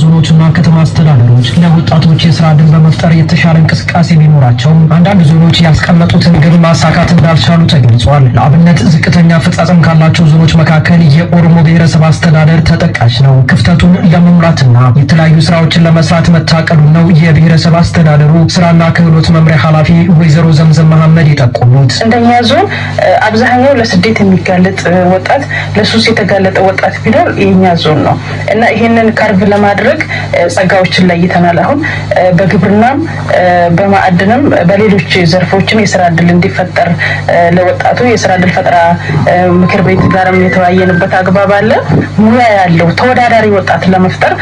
ዞኖችና ከተማ አስተዳደሮች ለወጣቶች የስራ ዕድል በመፍጠር የተሻለ እንቅስቃሴ ቢኖራቸውም አንዳንድ ዞኖች ያስቀመጡትን ግብ ማሳካት እንዳልቻሉ ተገልጿል። ለአብነት ዝቅተኛ አፈጻጸም ካላቸው ዞኖች መካከል የኦሮሞ ብሔረሰብ አስተዳደር ተጠቃሽ ነው። ክፍተቱን ለመሙላትና የተለያዩ ስራዎችን ለመስራት መታቀዱን ነው የብሔረሰብ አስተዳደሩ ስራና ክህሎት መምሪያ ኃላፊ ወይዘሮ ዘምዘም መሐመድ የጠቆሙት። እንደኛ ዞን አብዛኛው ለስደት የሚጋለጥ ወጣት፣ ለሱስ የተጋለጠ ወጣት ቢኖር የኛ ዞን ነው እና ይህንን curve ለማድረግ ጸጋዎችን ለይተናል። አሁን በግብርናም፣ በማዕድንም፣ በሌሎች ዘርፎችም የስራ እድል እንዲፈጠር ለወጣቱ የስራ እድል ፈጠራ ምክር ቤት ጋርም የተወያየንበት አግባብ አለ። ሙያ ያለው ተወዳዳሪ ወጣት ለመፍጠር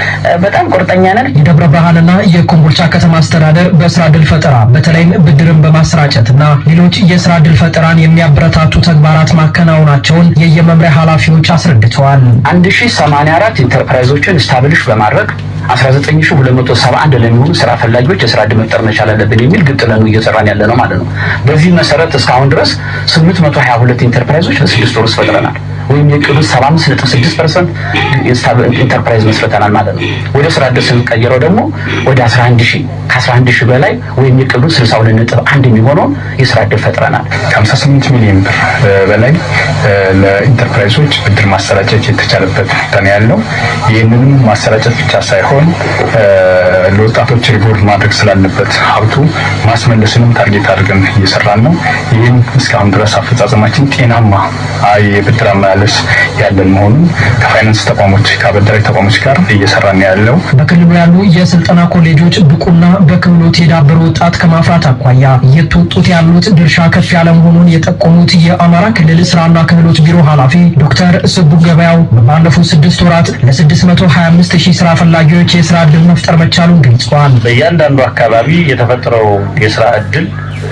በጣም ቁርጠኛ ነን። የደብረ ብርሃንና የኮምቦልቻ ከተማ አስተዳደር በስራ እድል ፈጠራ በተለይም ብድርን በማሰራጨትና ሌሎች የስራ እድል ፈጠራን የሚያበረታቱ ተግባራት ማከናወናቸውን የየመምሪያ ኃላፊዎች አስረድተዋል። 1084 ኢንተርፕራይዞችን establish በማድረግ 19,271 ለሚሆኑ ስራ ፈላጊዎች የስራ እድል መፍጠር መቻል አለብን የሚል ግብ ጥለን ነው እየሰራን ያለ ነው ማለት ነው። በዚህ መሰረት እስካሁን ድረስ 822 ኢንተርፕራይዞች በ6 ወር ውስጥ ፈጥረናል። ወይም የእቅዱ 75.6% ኢንተርፕራይዝ መስርተናል ማለት ነው። ወደ ስራ እድል ስንቀይረው ደግሞ ወደ 11 ሺህ፣ ከ11 ሺህ በላይ ወይም የእቅዱ 62.1 የሚሆነውን የስራ እድል ፈጥረናል። ከ58 ሚሊዮን ብር በላይ ለኢንተርፕራይዞች ብድር ማሰራጨት የተቻለበት ሁኔታ ነው ያለው። ይህንንም ማሰራጨት ብቻ ሳይሆን ለወጣቶች reward ማድረግ ስላለበት ሀብቱ ማስመለስንም target አድርገን እየሰራን ነው። ይህም እስካሁን ድረስ አፈጻጸማችን ጤናማ የብድር አመላለስ ያለን መሆኑን ከፋይናንስ ተቋሞች፣ ከአበዳሪ ተቋሞች ጋር እየሰራን ያለው። በክልሉ ያሉ የስልጠና ኮሌጆች ብቁና በክህሎት የዳበረ ወጣት ከማፍራት አኳያ እየተወጡት ያሉት ድርሻ ከፍ ያለ መሆኑን የጠቆሙት የአማራ ክልል ስራና ክህሎት ቢሮ ኃላፊ ዶክተር ስቡ ገበያው ባለፉት 6 ወራት ለ625 ሺህ ስራ ፈላጊዎች የስራ እድል መፍጠር መቻሉን ገልጸዋል። በእያንዳንዱ አካባቢ የተፈጠረው የስራ እድል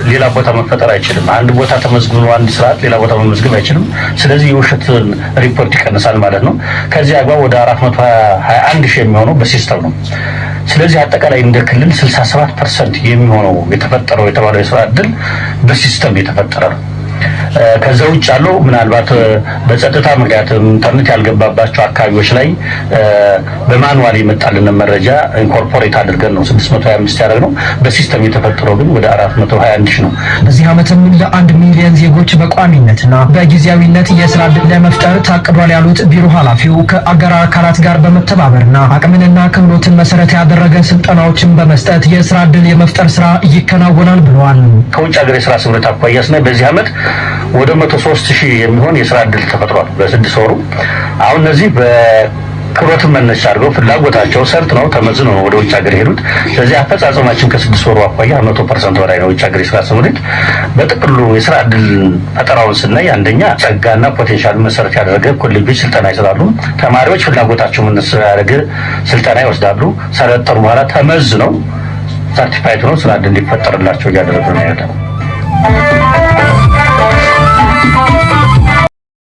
ሌላ ቦታ መፈጠር አይችልም። አንድ ቦታ ተመዝግቦ አንድ ስርዓት ሌላ ቦታ መመዝገብ አይችልም። ስለዚህ የውሸትን ሪፖርት ይቀንሳል ማለት ነው። ከዚህ አግባብ ወደ 421 ሺህ የሚሆነው በ system ነው። ስለዚህ አጠቃላይ እንደ ክልል 67% የሚሆነው የተፈጠረው የተባለው የስራ እድል በ system የተፈጠረ ነው። ከዛ ውጭ ያለው ምናልባት በጸጥታ ምክንያት ኢንተርኔት ያልገባባቸው አካባቢዎች ላይ በ manual የመጣልን መረጃ incorporate አድርገን ነው 625 ያደረግነው። በ system የተፈጠረው ግን ወደ 421 ሺህ ነው። በዚህ ዓመትም ለ1 ሚሊዮን ዜጎች በቋሚነትና በጊዜያዊነት የስራ ዕድል ለመፍጠር ታቅዷል ያሉት ቢሮ ኃላፊው ከአጋር አካላት ጋር በመተባበርና አቅምንና ክህሎትን መሰረት ያደረገ ስልጠናዎችን በመስጠት የስራ ዕድል የመፍጠር ስራ ይከናወናል ብለዋል። ከውጭ ሀገር የስራ ስምሪት አኳያ ስናይ በዚህ ዓመት ወደ 103 ሺህ የሚሆን የስራ ዕድል ተፈጥሯል በ6 ወሩ። አሁን እነዚህ በክህሎትን መነሻ አድርገው ፍላጎታቸው ሰልጥነው ተመዝነው ነው ወደ ውጭ ሀገር የሄዱት። ስለዚህ አፈጻጸማችን ከ6 ወሩ አኳያ 100% በላይ ነው። ውጭ ሀገር የስራ ስምሪት በጥቅሉ የስራ ዕድል ፈጠራውን ስናይ አንደኛ ጸጋና potential መሰረት ያደረገ ኮሌጆች ስልጠና ይሰጣሉ። ተማሪዎች ፍላጎታቸው መነሻ ያደረገ ስልጠና ይወስዳሉ። ሰለጠኑ በኋላ ተመዝነው certified ሆነው ስራ ዕድል እንዲፈጠርላቸው እያደረገ ነው ያለው።